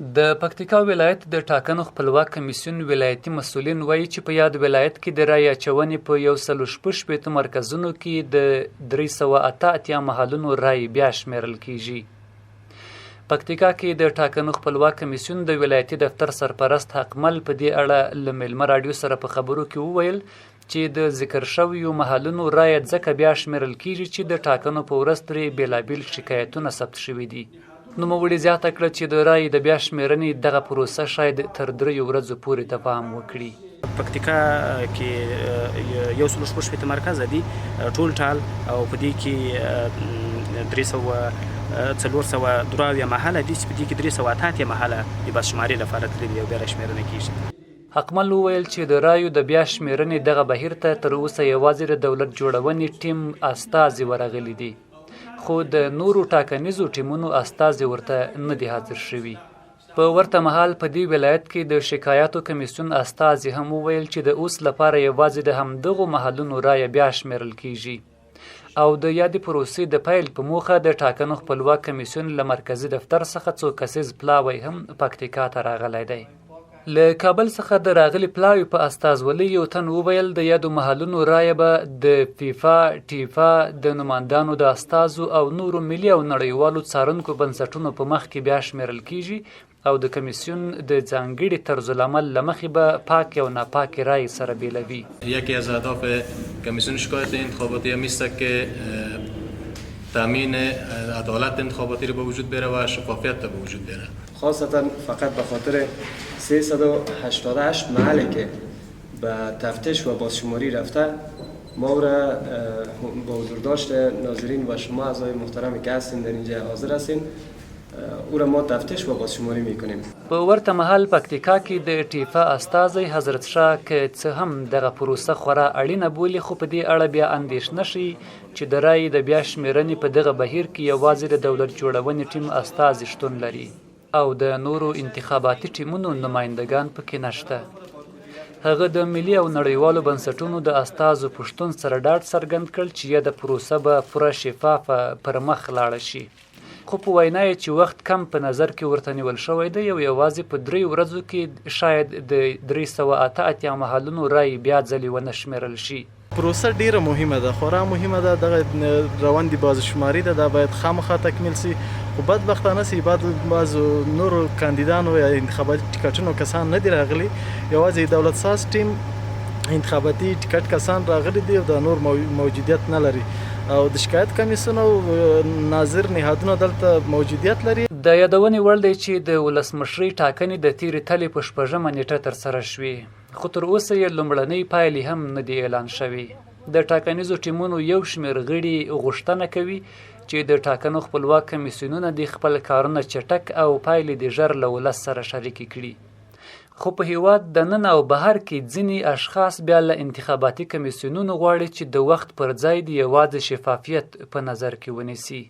د پکتیکا ولایت د ټاکنو خپلواک کمیسیون ولایتي مسولین وایي چې په یاد ولایت کې د رایې اچونې په 166 مرکزونو کې د 388 محلونو رایې بیا شمیرل کیږي. پکتیکا کې د ټاکنو خپلواک کمیسیون د ولایتي دفتر سرپرست حقمل په دې اړه له میلمه راډیو سره په خبرو کې وویل چې د ذکر شویو محلونو رایه ځکه بیا شمیرل کیږي چې د ټاکنو په ورځ ترې بیلابیل شکایتونه ثبت شوي دي. نوموړي زیاته کړه چې د رایې د بیا شمیرنې دغه پروسه شاید تر 3 ورځو پورې دوام وکړي. پکتیکا کې 166 مرکز دي ټول ټال، او په دې کې 473 محله دي چې په دې کې 388 محله د بازشماري لپاره تللي او بیا شمیرنه کیږي. حقمل وویل چې د رایو د بیا شمیرنې دغه بهیر ته تر اوسه یوازې د دولت جوړونې ټیم استازي ورغلي دي، خو د نورو ټاکنیزو ټیمونو استازي ورته نه دي حاضر شوي. په ورته مهال په دې ولایت کې د شکایاتو کمیسیون استازي هم وویل چې د اوس لپاره یوازې د همدغو محلونو رایه بیا شمیرل کیږي او د یادې پروسې د پیل په موخه د ټاکنو خپلواک کمیسیون له مرکزي دفتر څخه څو کسیز پلاوی هم پکتیکا ته راغلی دی. له کابل څخه د راغلي پلاوي په استازولۍ یو تن وویل د یادو محلونو رایه به د فیفا، ټیفا، د نوماندانو د استازو او نورو ملي او نړیوالو څارونکو بنسټونو په مخ کې بیا شمیرل کیږي او د کمیسیون د ځانګړي طرزالعمل له مخې به پاکې او ناپاکې رایې سره بیلوي. یکی از اهداف کمیسیون شکایت انتخاباتی هم است که تامین عدالت انتخاباتی رو به وجود بیاره و شفافیت به وجود بیاره. خاصتا فقط به خاطر 388 محلی که به تفتیش و بازشماری رفته، ما را با حضور داشت ناظرین و شما اعضای محترم که هستین در اینجا حاضر هستین، او را ما تفتیش و بازشماری میکنیم. په ورته مهال پکتیکا کې د ټیفا استازی حضرت شاه که څه هم دغه پروسه خورا اړینه بولي، خو په دې اړه بیا اندېښنه ښيي چې د رایې د بیا شمیرنې په دغه بهیر کې یوازې د دولت جوړونې ټیم استازي شتون لري او د نورو انتخاباتي ټیمونو نمایندګان پکې نشته. هغه د ملي او نړیوالو بنسټونو د استازو په شتون سره ډاډ څرګند کړ چې یاده پروسه به پوره شفافه پر مخ لاړه شي، خو په وینا یې چې وخت کم په نظر کې ورته نیول شوی دی او یوازې په 3 ورځو کې شاید د 388 محلونو رایې بیا ځلې ونه شمیرل شي. پروسه ډیره مهمه ده، خورا مهمه ده. دغه روان دي بازشماري ده، دا باید خامخا تکمیل سي، خو بدبختانه سي بعضو نورو کاندیدانو یا انتخاباتي ټیکټونو کسان نه دي راغلي. یوازې دولت ساز ټیم انتخاباتي ټیکټ کسان راغلي دي او دا نور موجودیت نه لري، او د شکایت کمیسیون او ناظر نهادونه دلته موجودیت لري. د یادونې وړ دی چې د ولسمشرۍ ټاکنې د تېرې تلې په 6مه نیټه ترسره شوې، خو تر اوسه یې لومړنۍ پایلې هم نه دي اعلان شوې. د ټاکنیزو ټیمونو یو شمېر غړي غوښتنه کوي چې د ټاکنو خپلواک کمیسیونونه دې خپل کارونه چټک او پایلې دې ژر له ولس سره شریکې کړي. خو په هیواد دننه او بهر کې ځینې اشخاص بیا له انتخاباتي کمیسیونونو غواړي چې د وخت پر ځای دې یوازې شفافیت په نظر کې ونیسي.